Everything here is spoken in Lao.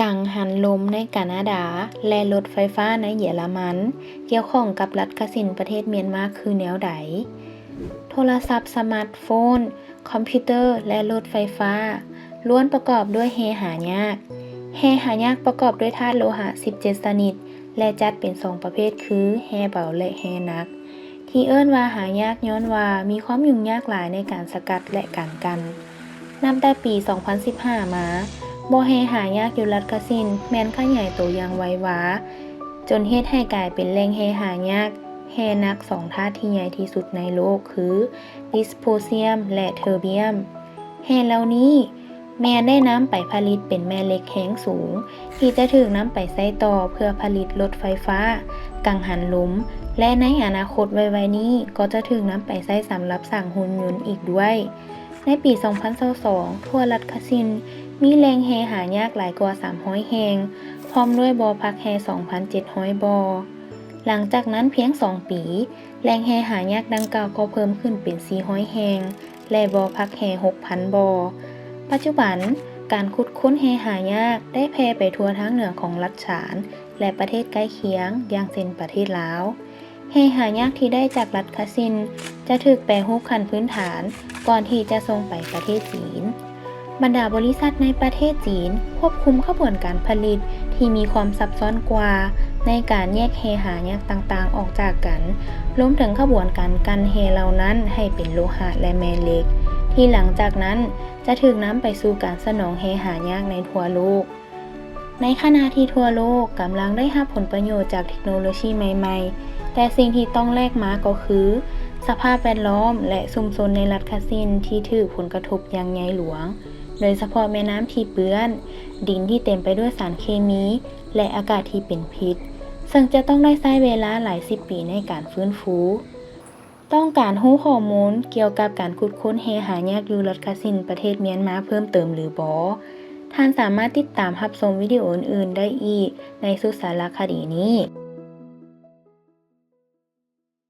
ກັງຫັນລົມໃນການາດາ ແລະ ລົດໄຟຟ້າໃນເຢຍລະມັນ ກ່ຽວຂ້ອງກັບລັດຄະສິນປະເທດມຽນມາຄືແນວໃດ? ໂທລະສັບສະມາດໂຟນ, ຄອມພິວເຕີ ແລະ ລົດໄຟຟ້າ ລ້ວນປະກອບດ້ວຍແຮ່ຫາຍາກ. ແຮ່ຫາຍາກປະກອບດ້ວຍທາດໂລຫະສິບເຈັດຊະນິດ ແລະ ຈັດເປັນສອງປະເພດຄື ແຮ່ເບົາ ແລະ ແຮ່ໜັກ. ທີ່ເອີ້ນວ່າຫາຍາກຍ້ອນວ່າມີຄວາມຫຍຸ້ງຍາກຫຼາຍໃນການສະກັດ ແລະ ການກັ່ນ. ນັບແຕ່ປີສອງພັນສິບຫ້າມາ, ບໍ່ແຮ່ຫາຍາກຢູ່ລັດຄະສິນແມ່ນຂະຫຍາຍໂຕຢ່າງໄວວາ, ຈົນເຮັດໃຫ້ກາຍເປັນແຫຼ່ງແຮ່ຫາຍາກ, ແຮ່ໜັກສອງທາດທີ່ໃຫຍ່ທີ່ສຸດໃນໂລກຄື ດິສໂປຊຽມ ແລະ ເທີບຽມ. ແຮ່ເຫຼົ່ານີ້ ແມ່ນໄດ້ນຳໄປຜະລິດເປັນແມ່ເຫຼັກແຮງສູງ ທີ່ຈະຖືກນຳໄປໃຊ້ຕໍ່ເພື່ອຜະລິດລົດໄຟຟ້າ, ກັງຫັນລົມ ແລະ ໃນອະນາຄົດໄວໆນີ້ກໍຈະຖືກນຳໄປໃຊ້ສຳລັບສ້າງຫຸ່ນຍົນອີກດ້ວຍ. ໃນປີສອງພັນຊາວສອງ ທົ່ວລັດຄະສິນມີແຫຼ່ງແຮ່ຫາຍາກຫຼາຍກວ່າສາມຮ້ອຍແຫ່ງ, ພ້ອມດ້ວຍບໍ່ພັກແຮ່ສອງພັນເຈັດຮ້ອຍບໍ່. ຫຼັງຈາກນັ້ນພຽງສອງປີ, ແຫຼ່ງແຮ່ຫາຍາກດັ່ງກ່າວກໍເພີ່ມຂຶ້ນເປັນສີ່ຮ້ອຍແຫ່ງ ແລະ ບໍ່ພັກແຮ່ຫົກພັນບໍ່. ປັດຈຸບັນ, ການຂຸດຄົ້ນແຮ່ຫາຍາກໄດ້ແຜ່ໄປທົ່ວທາງເໜືອຂອງລັດສານ ແລະ ປະເທດໃກ້ຄຽງ, ຢ່າງເຊັ່ນປະເທດລາວ. ແຮ່ຫາຍາກທີ່ໄດ້ຈາກລັດຄະສິນຈະຖືກແປຮູບຂັ້ນພື້ນຖານ ກ່ອນທີ່ຈະສົ່ງໄປປະເທດຈີນ. ບັນດາບໍລິສັດໃນປະເທດຈີນຄວບຄຸມຂະບວນການຜະລິດທີ່ມີຄວາມຊັບຊ້ອນກວ່າ ໃນການແຍກແຮ່ຫາຍາກຕ່າງໆອອກຈາກກັນ, ລວມເຖິງຂະບວນການກັ່ນແຮ່ເຫຼົ່ານັ້ນໃຫ້ເປັນໂລຫະ ແລະ ແມ່ເຫຼັກ ທີ່ຫຼັງຈາກນັ້ນຈະຖືກນຳໄປສູ່ການສະໜອງແຮ່ຫາຍາກໃນທົ່ວໂລກ. ໃນຂະນະທີ່ທົ່ວໂລກກຳລັງໄດ້ຮັບຜົນປະໂຫຍດຈາກເທັກໂນໂລຊີໃໝ່ໆ, ແຕ່ສິ່ງທີ່ຕ້ອງແລກມາກໍຄື ສະພາບແວດລ້ອມ ແລະ ຊຸມຊົນໃນລັດຄະສິນທີ່ຖືກຜົນກະທົບຢ່າງໃຫຍ່ຫຼວງ, ໂດຍສະເພາະແມ່ນ້ຳທີ່ເປື້ອນ, ດິນທີ່ເຕັມໄປດ້ວຍສານເຄມີ ແລະ ອາກາດທີ່ເປັນພິດ, ເຊິ່ງຈະຕ້ອງໄດ້ໃຊ້ເວລາຫຼາຍສິບປີໃນການຟື້ນຟູ. ຕ້ອງການຮູ້ຂໍ້ມູນກ່ຽວກັບການຂຸດຄົ້ນແຮ່ຫາຍາກຢູ່ລັດຄະສິນ ປະເທດມຽນມາເພີ່ມເຕີມຫຼືບໍ່? ທ່ານສາມາດຕິດຕາມຮັບຊົມວິດີໂອອື່ນໆໄດ້ອີກໃນຊຸດສາລະຄະດີນີ້.